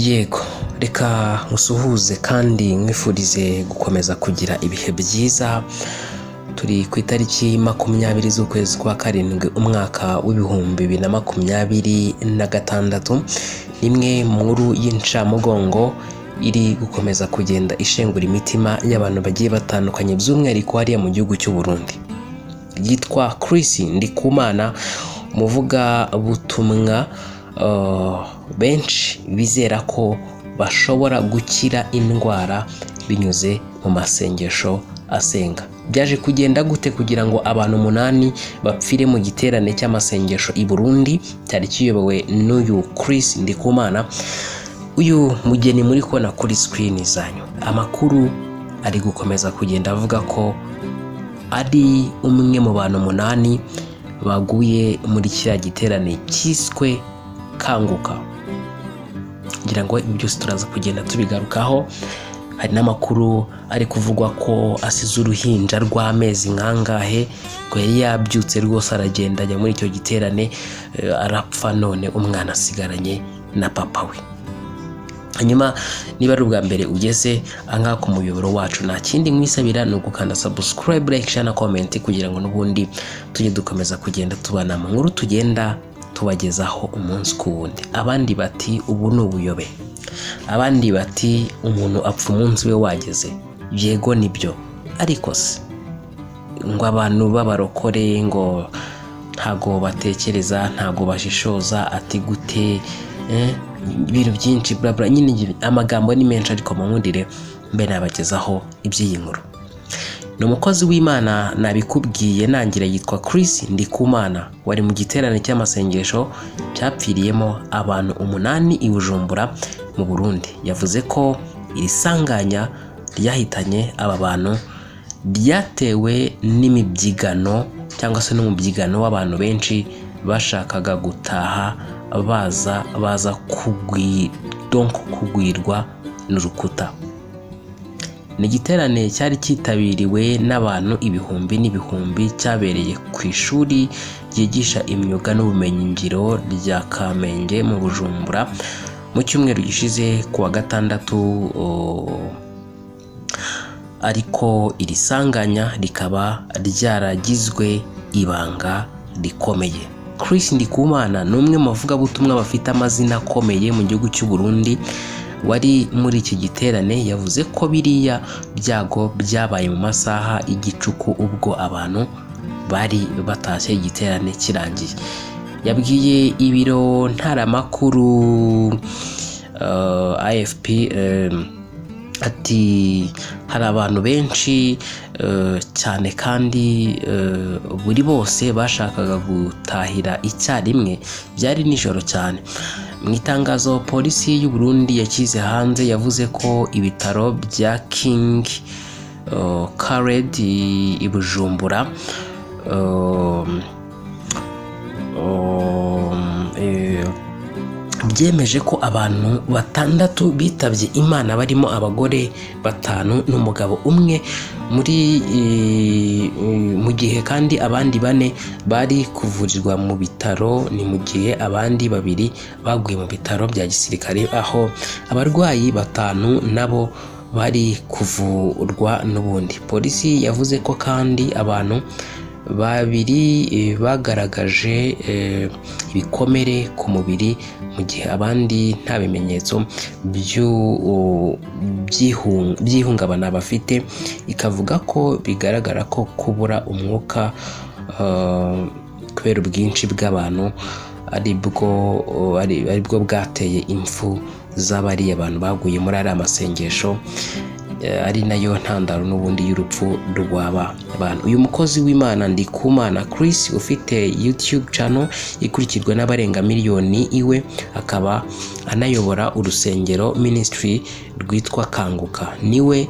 Yego, reka musuhuze kandi nkwifurize gukomeza kugira ibihe byiza. Turi ku itariki 20 z'ukwezi kwa karindwi, umwaka w'2026. Nimwe mu nkuru y'incamugongo iri gukomeza kugenda ishengura imitima y'abantu bagiye batandukanye, by'umwihariko hariya mu gihugu cy'u Burundi. Yitwa Chris Ndikumana, umuvugabutumwa benshi bizera ko bashobora gukira indwara binyuze mu masengesho asenga. Byaje kugenda gute kugira ngo abantu umunani bapfire mu giterane cy'amasengesho i Burundi cyari kiyobowe n'uyu Chris Ndikumana, uyu mugeni muri kubona kuri screen zanyu? Amakuru ari gukomeza kugenda avuga ko ari umwe mu bantu umunani baguye muri kiriya giterane cyiswe Kanguka. Ngira ngo ibi byose turaza kugenda tubigarukaho. Hari n'amakuru ari kuvugwa ko asize uruhinja rw'amezi nkangahe, ngo yari yabyutse rwose aragenda ajya muri icyo giterane, arapfa, none umwana asigaranye na papa we. Hanyuma niba ari ubwa mbere ugeze ahangaha ku muyoboro wacu, nta kindi nkwisabira ni ugukanda subscribe, like, share na comment, kugira ngo n'ubundi tujye dukomeza kugenda tubana mu nkuru tugenda tubagezaho umunsi ku wundi. Abandi bati ubu ni ubuyobe, abandi bati umuntu apfa umunsi we wageze. Yego nibyo, ariko se ngo abantu b'abarokore ngo ntago batekereza, ntago bashishoza, ati gute, ibintu byinshi bla bla nyine, amagambo ni menshi, ariko munkundire mbe nabagezaho iby'iyi nkuru. Ni umukozi w'Imana nabikubwiye nangira, yitwa Chris Ndikumana, wari mu giterane cy'amasengesho cyapfiriyemo abantu umunani i Bujumbura mu Burundi. Yavuze ko iri sanganya ryahitanye aba bantu ryatewe n'imibyigano cyangwa se n'umubyigano w'abantu benshi bashakaga gutaha, baza donc kugwirwa n'urukuta. Ni igiterane cyari cyitabiriwe n'abantu ibihumbi n'ibihumbi, cyabereye ku ishuri ryigisha imyuga n'ubumenyingiro rya Kamenge mu Bujumbura mu cyumweru gishize ku wa gatandatu, ariko iri sanganya rikaba ryaragizwe ibanga rikomeye. Chris Ndikumana ni umwe mu bavugabutumwa bafite amazina akomeye mu gihugu cy'u Burundi. Wari muri iki giterane yavuze ko biriya byago byabaye mu masaha y'igicuku, ubwo abantu bari batashye igiterane kirangiye. Yabwiye ibiro ntaramakuru AFP ati hari abantu benshi cyane kandi buri bose bashakaga gutahira icyarimwe, byari nijoro cyane. Mu itangazo polisi y'u Burundi yashyize hanze, yavuze ko ibitaro bya King Khaled i Bujumbura byemeje ko abantu batandatu bitabye Imana, barimo abagore batanu n'umugabo umwe, muri mu gihe kandi abandi bane bari kuvurirwa mu bitaro. Ni mu gihe abandi babiri baguye mu bitaro bya gisirikare, aho abarwayi batanu nabo bari kuvurwa n'ubundi. Polisi yavuze ko kandi abantu babiri bagaragaje ibikomere ku mubiri, mu gihe abandi nta bimenyetso by'ihungabana bafite. Ikavuga ko bigaragara ko kubura umwuka kubera ubwinshi bw'abantu aribwo bwateye impfu z'abariya bantu baguye muri ariya masengesho, ari nayo ntandaro n'ubundi y'urupfu rw'aba bantu. Uyu mukozi w'Imana Ndikumana Chris, ufite YouTube channel ikurikirwa n'abarenga miliyoni iwe, akaba anayobora urusengero ministry rwitwa Kanguka, niwe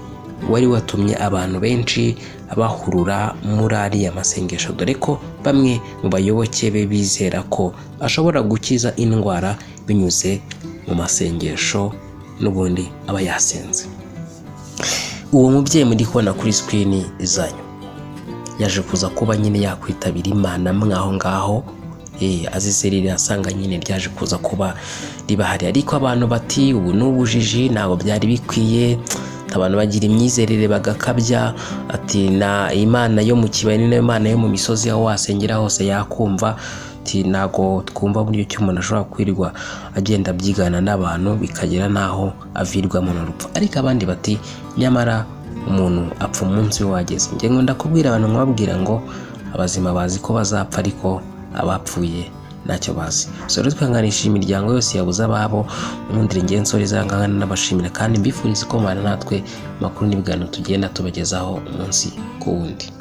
wari watumye abantu benshi bahurura muri ariya masengesho, dore ko bamwe mu bayoboke be bizera ko ashobora gukiza indwara binyuze mu masengesho n'ubundi aba yasenze. Uwo mubyeyi muri kubona kuri screen zanyu yaje kuza kuba nyine yakwitabira Imana mwaho ngaho. Azize ririya sanga nyine ryaje kuza kuba ribahari. Ariko abantu bati ubu ni ubujiji, ntabwo byari bikwiye. Abantu bagira imyizerere bagakabya, ati na Imana yo mu kibaya ni nayo Imana yo mu misozi, aho wasengera hose yakumva. Ati ntabwo twumva buryo ki umuntu ashobora kwirirwa agenda abyigana n'abantu bikagera n'aho avirwamo n'urupfu. Ariko abandi bati nyamara umuntu apfa umunsi we wageze. Njye nkunda kubwira abantu, nkababwira ngo abazima bazi ko bazapfa, ariko abapfuye ntacyo bazi. So rero twihanganishije imiryango yose yabuze ababo. Nkundire ngewe nsoreza aha ngaha, n'abashimira kandi mbifuriza ko mubana natwe amakuru n'ibiganiro tugenda tubagezaho umunsi ku wundi.